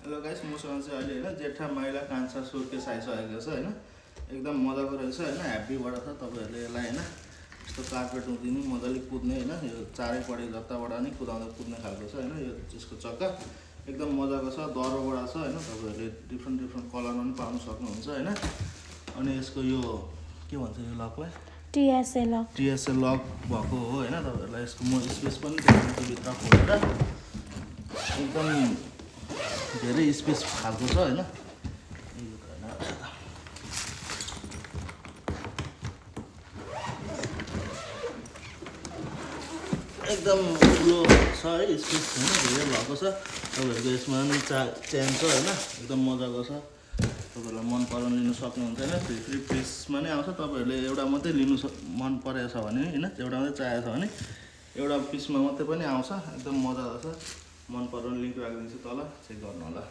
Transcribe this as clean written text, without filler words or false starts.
Hello guys, मसँग चाहिँ अहिले होइन जेठा माइला कान्छा सुर्केस आइसकेको छ होइन। एकदम मजाको रहेछ होइन, ह्याप्पीबाट छ। तपाईँहरूले यसलाई होइन यस्तो कार्पेट उक्लिने मजाले कुद्ने होइन, यो चारैपट्टि जताबाट नि कुद्ने खालको छ होइन। यो यसको चक्का एकदम मजाको छ, दरोबाट छ होइन। तपाईँहरूले डिफ्रेन्ट कलरमा पनि पाउन सक्नुहुन्छ होइन। अनि यसको यो के भन्छ यो लकलाई टिएसए लक भएको हो होइन। तपाईँहरूलाई यसको म स्पेस पनि देखाउँछु भित्र खोलेर, एकदम धेरै स्पेस खालको छ होइन। एकदम ठुलो छ है, स्पेस होइन, धेरै भएको छ। तपाईँहरूको यसमा नि चेन छ होइन, एकदम मजाको छ। तपाईँहरूलाई मन पराउनु लिनु सक्नुहुन्छ होइन। फ्री पिसमा नै आउँछ। तपाईँहरूले एउटा मात्रै लिनु मन परेको छ भने होइन, एउटा मात्रै चाहिएको छ भने एउटा पिसमा मात्रै पनि आउँछ। एकदम मजाको छ। मन पराउनु लिङ्क राखिदिन्छु तल, चेक गर्नु होला।